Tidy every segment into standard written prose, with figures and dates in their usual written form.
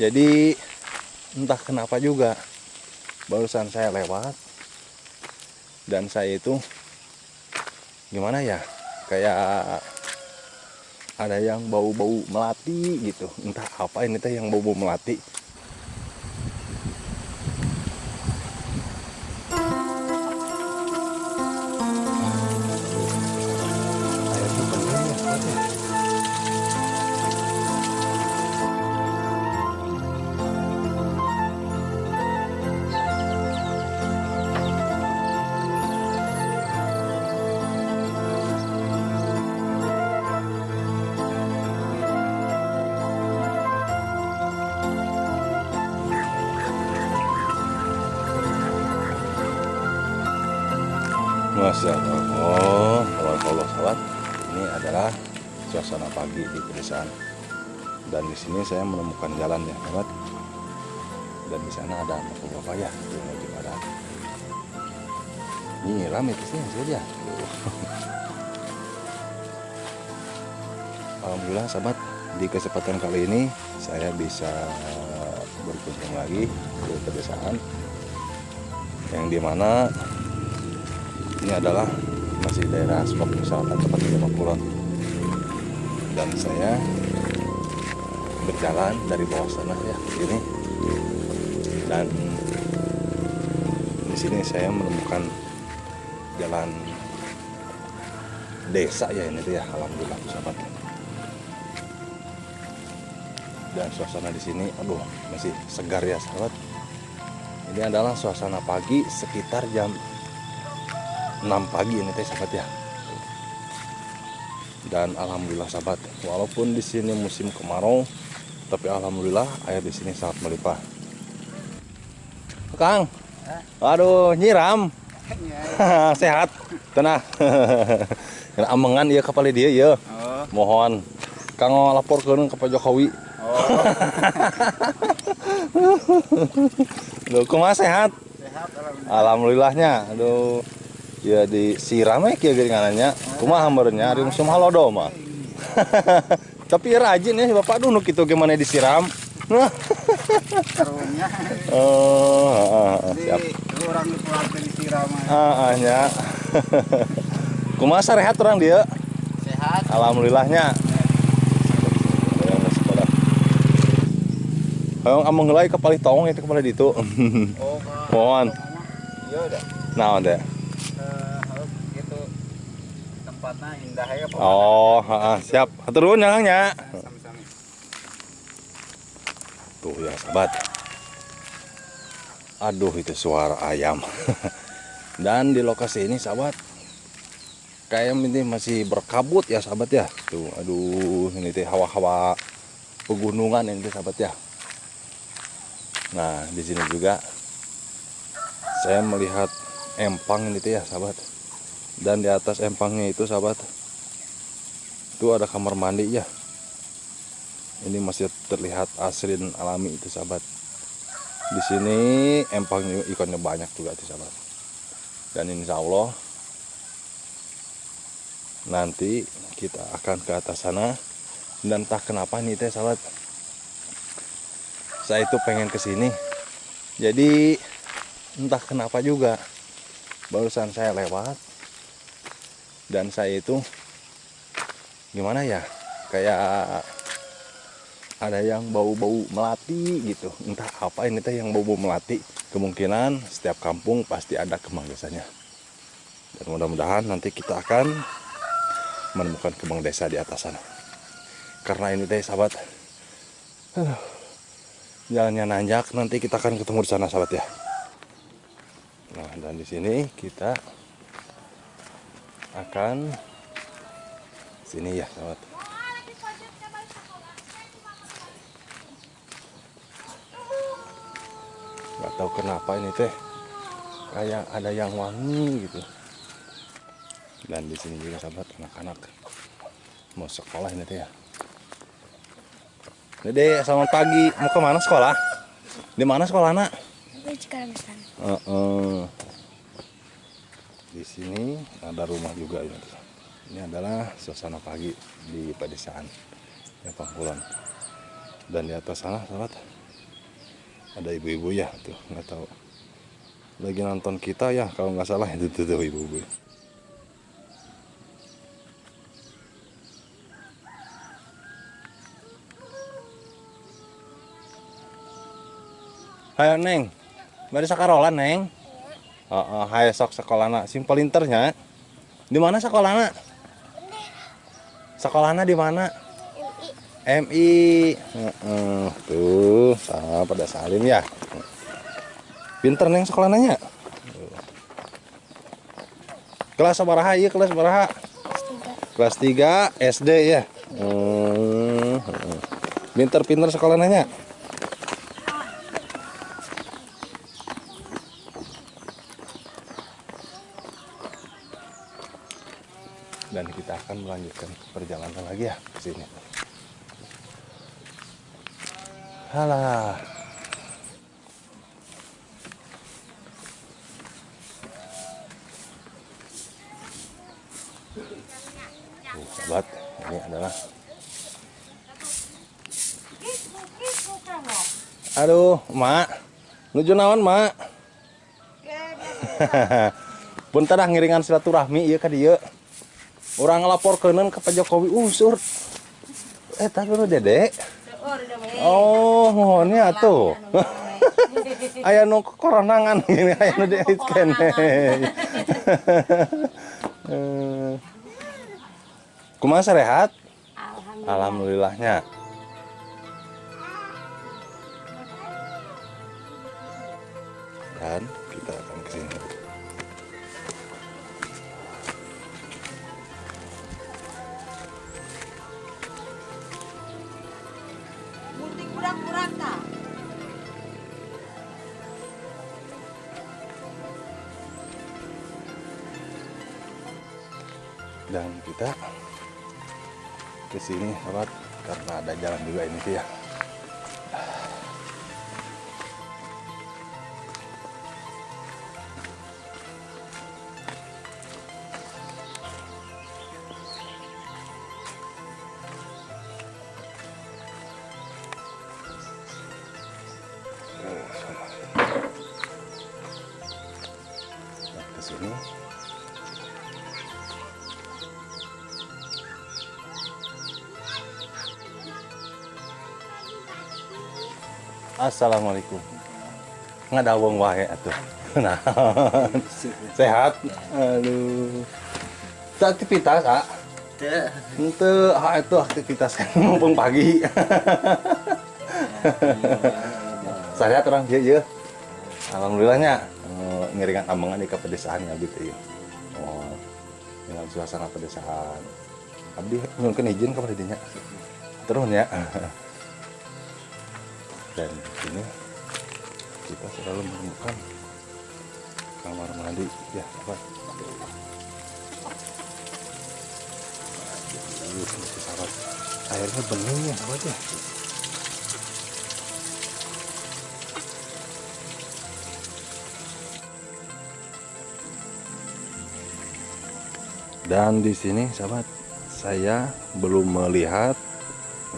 Jadi entah kenapa juga barusan saya lewat dan saya itu gimana ya, kayak ada yang bau-bau melati gitu. Entah apa ini teh yang bau-bau melati. Masya Allah, kalau sahabat, ini adalah suasana pagi di pedesaan. Dan di sini saya menemukan jalan ya, sahabat. Dan di sana ada bapak-bapak ya, yang lagi pada nyiram itu sih, saja. Alhamdulillah, sahabat, di kesempatan kali ini saya bisa berkunjung lagi ke pedesaan, yang dimana ini adalah masih daerah Sukabumi Selatan, tepatnya di Kulon. Dan saya berjalan dari bawah sana ya ke sini. Dan di sini saya menemukan jalan desa ya ini tuh ya, alhamdulillah sahabat. Dan suasana di sini, aduh, masih segar ya sahabat. Ini adalah suasana pagi sekitar jam 6 pagi ini teh sahabat ya. Dan alhamdulillah sahabat, walaupun di sini musim kemarau, tapi alhamdulillah air di sini sangat melimpah. Kang, aduh nyiram. Sehat, tenang. Amengan ieu kapal dia ya. Oh. Mohon Kang laporkeun ke Pak Jokowi. Oh. Loh, kumaha sehat? Sehat alhamdulillah. Alhamdulillahnya. Aduh. Ya disiram ya kieu geuningannya. Kumaha meureun ari musim halodo mah. Tapi rajin ya Bapak duh nu kitu gimana disiram. Karunya. Oh, siap. Urang nu pulang disiram. Heeh nya. Kumaha sarehat urang dieu? Sehat. Alhamdulillahnya. Hayang sekolah. Hayang ameng heula ka palih tong itu ka ditu. Oh, mohon. Iya dah. Naon teh? Gitu tempatnya indah ya. Oh, siap. Hatur nuhun ya Kang nya. Sami-sami. Tuh ya sahabat. Aduh, itu suara ayam. Dan di lokasi ini sahabat, kayak ini masih berkabut ya sahabat ya. Tuh, aduh, ini teh hawa-hawa pegunungan ini teh sahabat ya. Nah, di sini juga saya melihat empang ini tuh ya sahabat. Dan di atas empangnya itu sahabat, itu ada kamar mandi ya. Ini masih terlihat asri dan alami itu sahabat. Di sini empangnya ikannya banyak juga tuh sahabat. Dan insya Allah nanti kita akan ke atas sana. Dan entah kenapa nih teh sahabat, saya itu pengen ke sini. Jadi entah kenapa juga barusan saya lewat dan saya itu gimana ya, kayak ada yang bau-bau melati gitu. Entah apa ini teh yang bau-bau melati. Kemungkinan setiap kampung pasti ada kembang desanya. Dan mudah-mudahan nanti kita akan menemukan kembang desa di atas sana. Karena ini teh sahabat, jalannya nanjak, nanti kita akan ketemu di sana sahabat ya. Nah, dan di sini kita akan sini ya sahabat. Gak tahu kenapa ini teh kayak ada yang wangi gitu. Dan di sini juga sahabat, anak-anak mau sekolah ini teh ya. Dede, selamat pagi. Mau kemana sekolah? Di mana sekolah nak? Di Cikarang. Di sini ada rumah juga ya. Ini adalah suasana pagi di pedesaan Jampang Kulon. Dan di atas sana sahabat Ada ibu-ibu ya tuh, nggak tahu lagi nonton kita ya kalau nggak salah itu tuh ibu-ibu. Hayo Neng, bari sakarolan Neng. Oh, hayo sok sekolahna, sing palinternya. Di mana sekolahna? Sekolahna di mana? MI. Tuh, sama pada salim ya. Pinter Neng sekolahnya. Kelas sabaraha ieu? Kelas sabaraha? Kelas 3 SD ya. Pinter-pinter sekolahnya. Dan kita akan melanjutkan perjalanan lagi ya ke sini. Halah. Sahabat, ini adalah. Aduh, Mak. Nuju naon, Mak? Punten dah ngiringan silaturahmi ieu ka dieu. Orang ngelaporkeun ke Pak Jokowi usur. Eta dulu Dede. Oh, mohonnya atuh. Aya nu koronangan gini, aya nu diait keneh. Kumaha sarehat? Alhamdulillahnya. Dan kita akan ke sini. Dan kita ke sini sahabat, karena ada jalan juga ini sih ya. Oh, sahabat. Dan ke sini. Assalamualaikum. Ngadaweng wae atuh. Nah. Sehat? Aduh. Teu aktivitas, ah? Teu. Henteu, ha itu aktivitas kan mumpung pagi. Sehat orang ieu ieu. Alhamdulillahnya ngiringan amengan di pedesaan ya gitu ya. Oh. Dengan suasana pedesaan. Abdi nyuhunkeun izin ka dinya. Terus ya. Dan di sini kita selalu menemukan kamar mandi ya, apa? Aduh, sahabat, airnya bening ya, sahabat ya. Dan di sini, sahabat, saya belum melihat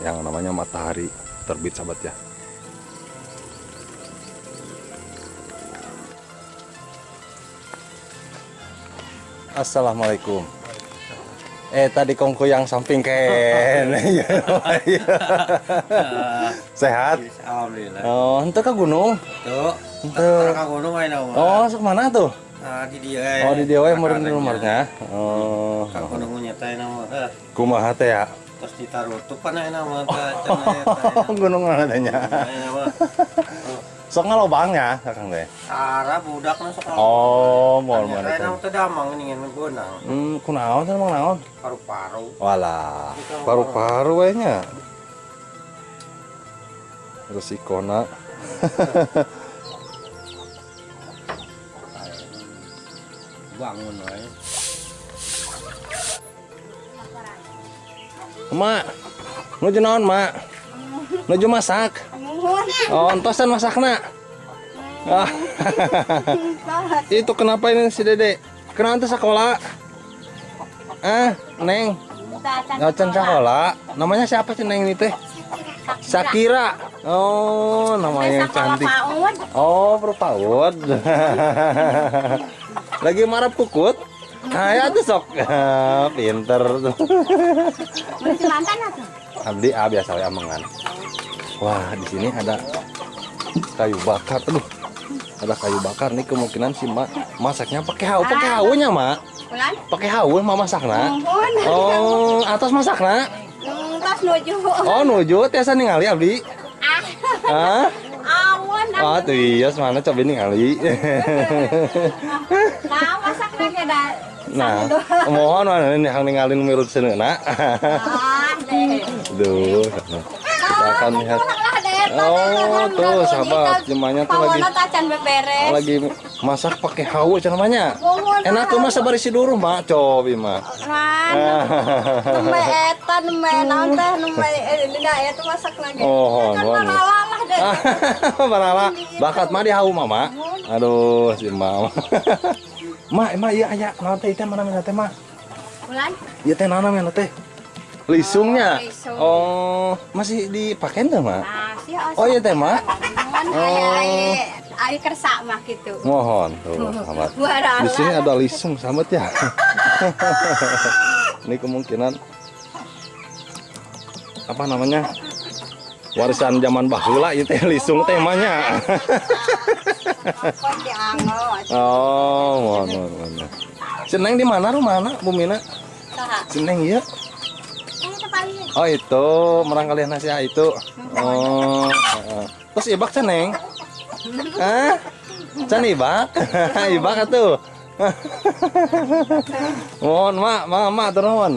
yang namanya matahari terbit, sahabat ya. Assalamualaikum. Tadi kongko yang samping ken. Sehat? Alhamdulillah. Oh, henteu ka gunung? Tuh. Henteu ka gunung ayeuna mah. Oh, sok mana tuh? Nah, di dieu. Oh, di dieu we meureun di rumahnya. Oh. Ka gunung nya teh ayeuna mah. Kumaha teh ya? Terus ditarutupan ayeuna mah teh cenah. Gunung mana teh nya? Sok ngalobangnya Kakang teh. Tara budakna sok ngalobang. Oh, moal mana teh. Teh damang geuningan beunang. Kunaon teh emang naon? Paru-paru. Walah, paru-paru we nya. Resikona. Bangun wae. Mak, nuju naon, Mak? Nuju masak. Oh, entosan masakna. Ah. Itu kenapa ini si Dede? Kenapa sekolah? Ah, Neng. Ngacan sekolah. Namanya siapa sih Neng ini teh? Shakira. Oh, namanya yang cantik. Oh, berpaut. Lagi marah kukut. Nah, ya tuh sok. Pinter. Abdi biasa we amengan. Wah, di sini ada kayu bakar. Aduh. Ada kayu bakar nih, kemungkinan si Mak masaknya pakai hawu, pakai hawunya, Mak. Pakai hawu Mak masakna. Oh, atas masakna. Tas nuju. Oh, nuju tiasa ningali abdi. Ah. Awan. Oh, tuh iya mana coba ningali. Nah, masakna ge da. Nah, mohon mana nih hang ningalin mirut seuneuna. Ah, deh. Duh. Kita akan lihat. Oh, tuh sahabat, jemanya tuh lagi masak pakai hawu namanya. Enak tuh mah sabari si duruh mah, cobi mah. Nembe eta nembe naon teh nembe dina eta masak lagi. Oh, kan barala lah deh. Barala. Bakat mah di hawu mama. Aduh, si mama. Ma, emang iya aya naon teh teh mana teh mah? Bulan? Ieu teh naon namanya teh? Lisungnya. Oh, lisung. Oh, masih dipakai enggak, Mak? Masih. Oh, iya teh, Mak. Oh, ai kersa mah gitu. Mohon tuh, sahabat. Di sini ada lisung, sahabat ya. Ini kemungkinan apa namanya? Warisan zaman baheula ieu teh lisung temanya. Oh, mohon, mohon. Seneng di mana rumahna, Bu Mina? Seneng ieu. Oh itu merang kalian nasi itu. Oh, terus ibak ceneng? Hah? Can ibak? Ibak atuh. Mohon mak, mak, mak turun.